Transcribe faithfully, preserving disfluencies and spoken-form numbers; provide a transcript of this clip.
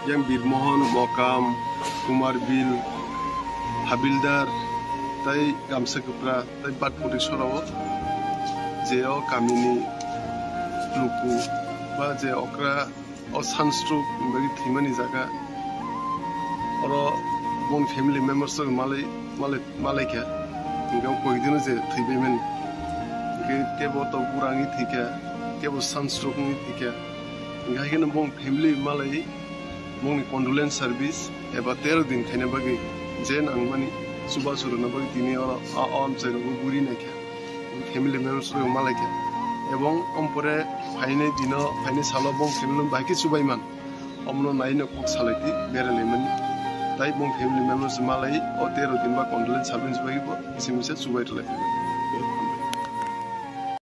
Yang Birmohon, Mokam, Kumar Bil, Habildar, tai Gamsa Kwpra, tai Batpuri sorao je o kamini luku ba je okra o sunstroke ni bagwi thwimani jaga oro boni family members rok malai, malai, malaikha. Hingke o koidino je thwibaimani. Hingke kebo to bura wngwi thwikha, kebo sunstroke wngwi thwikha. Hingke hai kheno bong family malai bongni condolence service eba tero din khaina bagwi je nangmani chubachu rwna bagwi tini oro a, o amchai rogo guri naikha. Family members rok malaikha. Ebong ompore phainai dino, phainai salo bong family bahai khe chubaiman. Omono naino kok salaidi beralaimani. Tai bong family members malai o tero din ba condolence service bagwi bo kisa misa chubai rwlai.